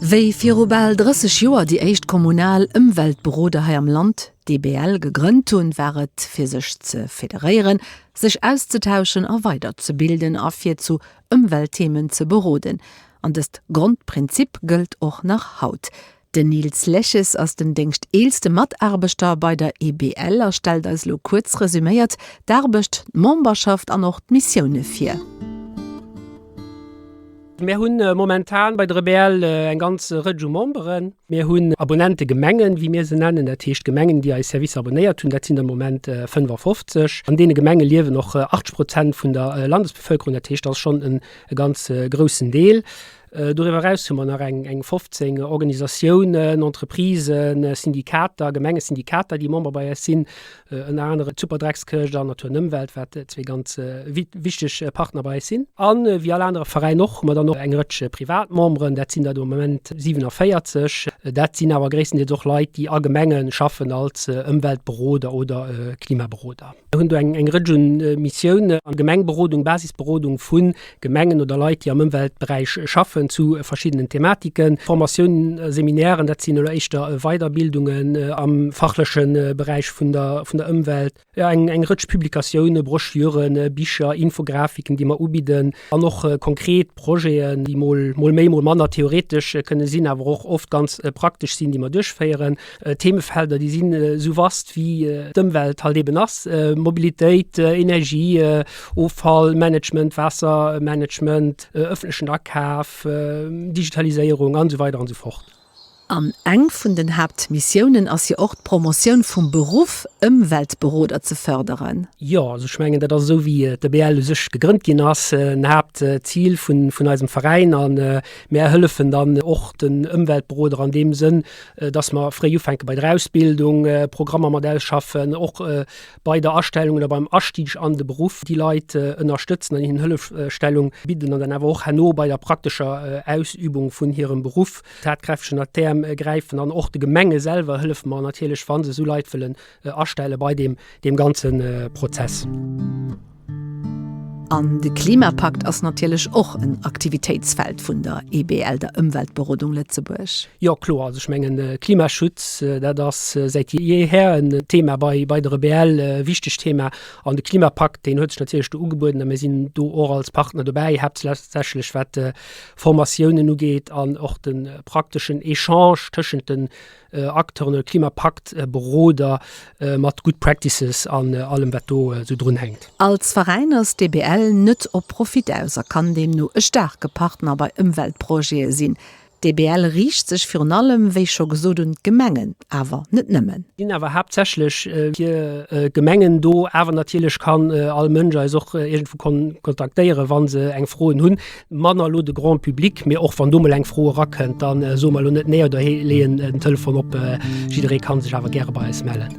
Wéi viru bal 30 Joer déi éischt kommunal Ëmweltberoder hei am Land, d'EBL, gegrënnt hunn, war et fir sech ze federéieren, sech auszetauschen a weiderzebilden a fir zu Ëmweltthemen ze beroden. An dëst Grondprinzip gëllt och nach haut. Den Nils Leches ass den déngschteelste Mataarbechter bei der EBL a stellt eis elo kuerz resüméiert d'Aarbecht, d'Memberschaft an och d'Missioune vir. Mir hunn momentan bei der EBL eng ganz Rëtsch u Memberen. Mir hunn Abonnente-Gemengen, wéi mir se nennen, dat heescht Gemengen, déi eis Servicer abonnéiert hunn. Dat sinn der am Moment 55. An deene Gemenge liewen och 80 Prozent vun der Landesbevëlkerung, dat heescht, dat ass schonn e ganz groussen Deel. Doriwwer eraus hu mer nach eng 15 Organisatiounen, Entreprisen, Syndikater, Gemengesyndikater, déi Member bei eis sinn, ënner anere d'Superdreckskëscht an Natur an Ëmwelt, wat zwee ganz wichteg Partner bei eis sinn. A wéi all anere Veräin och, hu mer dann och eng Rëtsch privat Memberen, dat sinn der de Moment 47. Dat sinn awer gréisstendeels och Leit, déi a Gemenge schaffen als Ëmweltberoder oder Klimaberoder. Mir hunn do eng Rëtsch un Missiounen an Gemengberodung, Basisberodung vu Gemengen oder Leit, déi am Ëmweltberäich schaffen zu verschiddenen Thematiken. Formatiounen, Seminären, dat sinn elo éischter Weiderbildungen am fachleche Beräich vun der vun der Ëmwelt. Jo, eng eng Rëtsch Publikatiounen, Broschüren, Bicher, Infografiken, déi mer ubidden an och konkret Projeten, déi mol mol méi, mol manner theoretesch kënne sinn, awer och oft ganz praktesch sinn, déi mer duerchféieren. Themefelder, déi sinn esou vast wéi d'Ëmwelt halt eben ass, Mobilitéit, Energie, Offallmanagement, Waassermanagement, ëffentlechen Akaf, Digitaliséierung an esou weider an esou fort. An eng vun den Haaptmissiounen ass jo och d'Promotioun vum Beruff Ëmweltberoder ze fërderen. Jo, also ech mengen, dat ass esou wéi d'EBL u sech gegrënnt ginn ass, en Haaptzil vun eisem Veräin. A mär hëllefen dann och den Ëmweltberoder an deem Sënn, dass mer fréi ufänke bei der Ausbildung, Programmer mat ausschaffen, och bei der Astellung oder beim Astieg an de Beruff déi Leit ënnerstëtzen an hinnen Hëllefstellung bidden an dann awer och herno bei der praktescher Ausübung vun hirem Beruff tatkräfteg ënnert d'Äerm gräifen an och de Gemenge selwer hëllefe mer natierlech, wa se esou Leit wëllen astelle bei deem ganze Prozess. An de Klimapakt ass natierlech och en Aktivitéitsfeld vun der EBL, der Ëmweltberodung Lëtzebuerg. Jo, kloer. Also ech mengen, Klimaschutz, dat ass säit jeeher en Thema bei bei der EBL, e wichtegt Thema. An de Klimapakt, deen huet sech natierlech do ugebueden a mir sinn do och als Partner dobäi, haaptsächlech wat Formatiounen ugeet an och de prakteschen Echange tëschent den Acteuren oder Klimapaktberoder mat Good Practices an allem wat do esou drun hänkt. Als Veräin ass d'EBL net op Profit aus a kann deemno e staarke Partner bei Ëmweltprojete sinn. D'EBL riicht sech virun allem, wéi scho gesot, un d'Gemengen, awer net nëmmen. Sinn awer haaptsächlech fir Gemengen do, awer natierlech kann all Mënsch eis och iergendwou kontaktéieren, wa se eng Froen hunn. Manner elo de Grand public, mee och wann do mol eng Fro erakënnt, da soe mer elo net nee oder leeën den Telefon op. Jidderee ka sech awer gäre bei eis mellen.